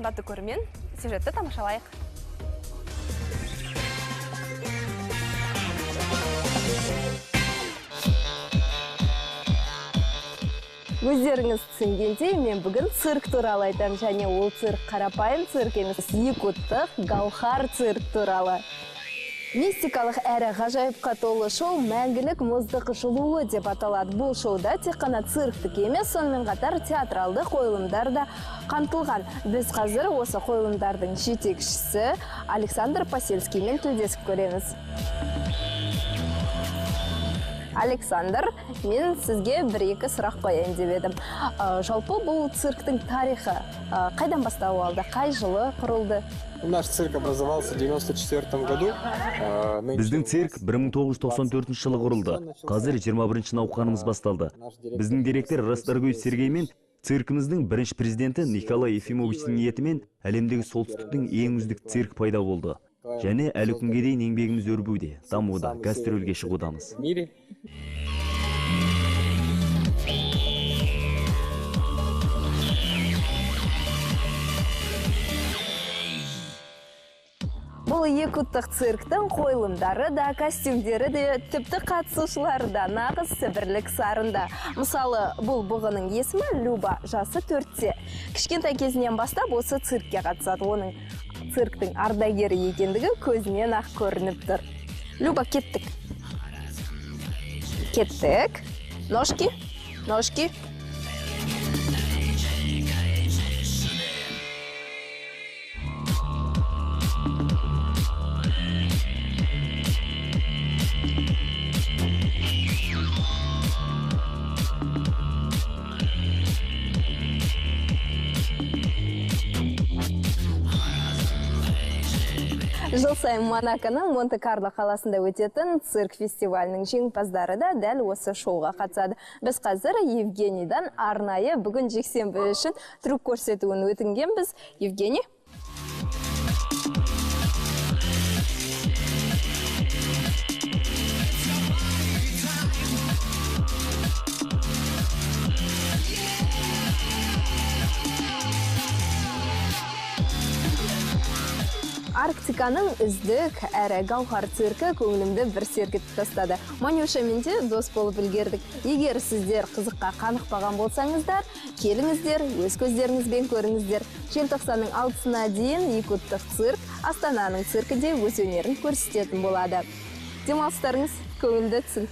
Қымбатты көрермен, сюжетті тамашалайық. Өздеріңіз түсінгендей, мен бүгін цирк туралы айтамын, және ол цирк қарапайым цирк емес, якуттық Гаухар цирк туралы. Мистикалық әрі ғажайыпқа толы шоу мәңгілік мұздық жылуы деп аталады. Бұл шоуда тек қана цирктік емес, сонымен қатар театралды қойылымдар да қамтылған. Біз қазір осы қойылымдардың жетекшісі Александр Посельскиймен тілдесіп көреміз. Александр, мен сізге бір-екі сұрақ қояйын деп едім. Жалпы бұл цирктің тарихы қайдан бастау алды, қай жылы құрылды? Наш цирк образовался в 94 году. Біздің цирк 1994 жылы құрылды. Қазір 21 науқанымыз басталды. Біздің директор Расторгуев Сергей мен циркіміздің бірінші президенті Николай Ефимовичтің ниетімен әлемдегі солтүстіктің ең үздік цирк пайда болды. Және әлі күнге дейін еңбегіміз өрбуде, дамуда, гастрольге шығудамыз. Бұл якуттық цирктің қойылымдары да, костюмдері де, тіпті қатысушылары да нағыз сібірлік сарында. Мысалы, бұл бұғының есімі Люба, жасы 4-те. Кішкентай кезінен бастап осы циркке қатысады. Оның цирктің ардагері екендігі көзінен ақ көрініп тұр. Люба, кеттік. Кеттік. Ножки, ножки. Жыл сайын Монаконың Монте-Карло қаласында өтетін цирк фестивалінің жеңімпаздары да дәл осы шоуға қатысады. Біз қазір Евгенийдан арнайы бүгін жексенбі үшін трюк көрсетуін өтінгенбіз. Евгений? Арктиканың үздік әрі Гаухар циркі көңілімді бір сергітіп тастады. Манюшамен де дос болып үлгердік. Егер сіздер қызыққа қанықпаған болсаңыздар, келіңіздер, өз көздеріңізбен көріңіздер. Желтоқсанның 6-сына дейін якуттық цирк Астананың циркінде өз өнерін көрсететін болады. Демалыстарыңыз көңілді өтсін.